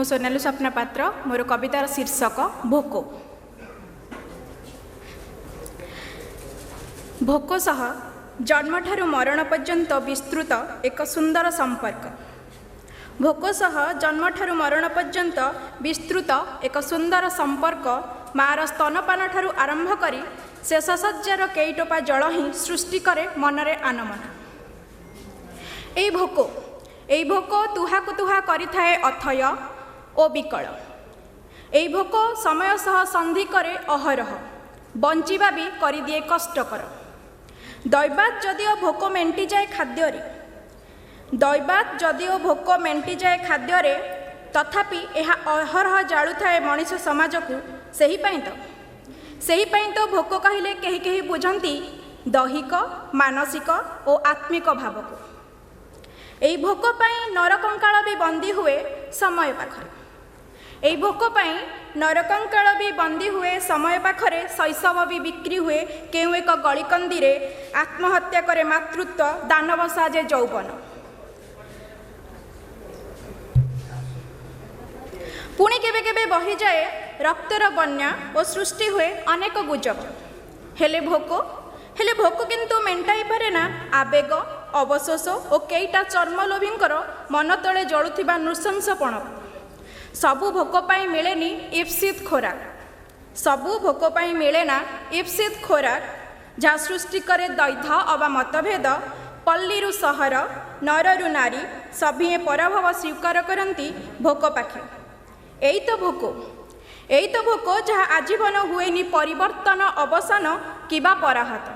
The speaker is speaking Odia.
ମୁଁ ସୋନାଲି ସ୍ୱପ୍ନା ପାତ୍ର। ମୋର କବିତାର ଶୀର୍ଷକ ଭୋକ। ଭୋକ ସହ ଜନ୍ମଠାରୁ ମରଣ ପର୍ଯ୍ୟନ୍ତ ବିସ୍ତୃତ ଏକ ସୁନ୍ଦର ସମ୍ପର୍କ। ଭୋକ ସହ ଜନ୍ମଠାରୁ ମରଣ ପର୍ଯ୍ୟନ୍ତ ବିସ୍ତୃତ ଏକ ସୁନ୍ଦର ସମ୍ପର୍କ। ମାଆର ସ୍ତନପାନଠାରୁ ଆରମ୍ଭ କରି ଶେଷ ଶଯ୍ୟାର କେଇ ଟୋପା ଜଳ ହିଁ ସୃଷ୍ଟି କରେ ମନରେ ଆନମନା। ଏଇ ଭୋକ, ଏଇ ଭୋକ ତୁହାକୁ ତୁହା କରିଥାଏ ଅଥୟ ଓ ବିକଳ। ଏଇ ଭୋକ ସମୟ ସହ ସନ୍ଧି କରେ ଅହରହ, ବଞ୍ଚିବା ବି କରିଦିଏ କଷ୍ଟକର। ଦୈବାତ୍ ଯଦିଓ ଭୋକ ମେଣ୍ଟିଯାଏ ଖାଦ୍ୟରେ, ଦୈବାତ୍ ଯଦିଓ ଭୋକ ମେଣ୍ଟିଯାଏ ଖାଦ୍ୟରେ, ତଥାପି ଏହା ଅହରହ ଜାଳୁଥାଏ ମଣିଷ ସମାଜକୁ। ସେହିପାଇଁ ତ ଭୋକ କହିଲେ କେହି କେହି ବୁଝନ୍ତି ଦୈହିକ, ମାନସିକ ଓ ଆତ୍ମିକ ଭାବକୁ। ଏଇ ଭୋକ ପାଇଁ ନରକଙ୍କାଳ ବି ବନ୍ଦୀ ହୁଏ ସମୟ ପାଖରେ। ଏଇ ଭୋକ ପାଇଁ ନରକଙ୍କାଳ ବି ବନ୍ଦୀ ହୁଏ ସମୟ ପାଖରେ। ଶୈଶବ ବି ବିକ୍ରି ହୁଏ କେଉଁ ଏକ ଗଳିକନ୍ଦିରେ। ଆତ୍ମହତ୍ୟା କରେ ମାତୃତ୍ୱ, ଦାନବ ସାଜେ ଯୌବନ। ପୁଣି କେବେ କେବେ ବହିଯାଏ ରକ୍ତର ବନ୍ୟା ଓ ସୃଷ୍ଟି ହୁଏ ଅନେକ ଗୁଜବ। ହେଲେ ଭୋକ କିନ୍ତୁ ମେଣ୍ଟାଇ ପାରେ ନା ଆବେଗ, ଅବଶୋଷ ଓ କେଇଟା ଚର୍ମଲୋଭୀଙ୍କର ମନ ତଳେ ଜଳୁଥିବା ନୃଶଂସପଣକୁ। ସବୁ ଭୋକ ପାଇଁ ମିଳେନି ଇପ୍ସିତ ଖୋରାକ। ସବୁ ଭୋକ ପାଇଁ ମିଳେ ନା ଇପ୍ସିତ ଖୋରାକ, ଯାହା ସୃଷ୍ଟି କରେ ଦ୍ୱୈଧ ଅବା ମତଭେଦ। ପଲ୍ଲୀରୁ ସହର, ନରରୁ ନାରୀ, ସଭିଏଁ ପରାଭବ ସ୍ୱୀକାର କରନ୍ତି ଭୋକ ପାଖେ। ଏଇ ତ ଭୋକ, ଏଇ ତ ଭୋକ, ଯାହା ଆଜୀବନ ହୁଏନି ପରିବର୍ତ୍ତନ, ଅବସାନ କିମ୍ବା ପରାହତ।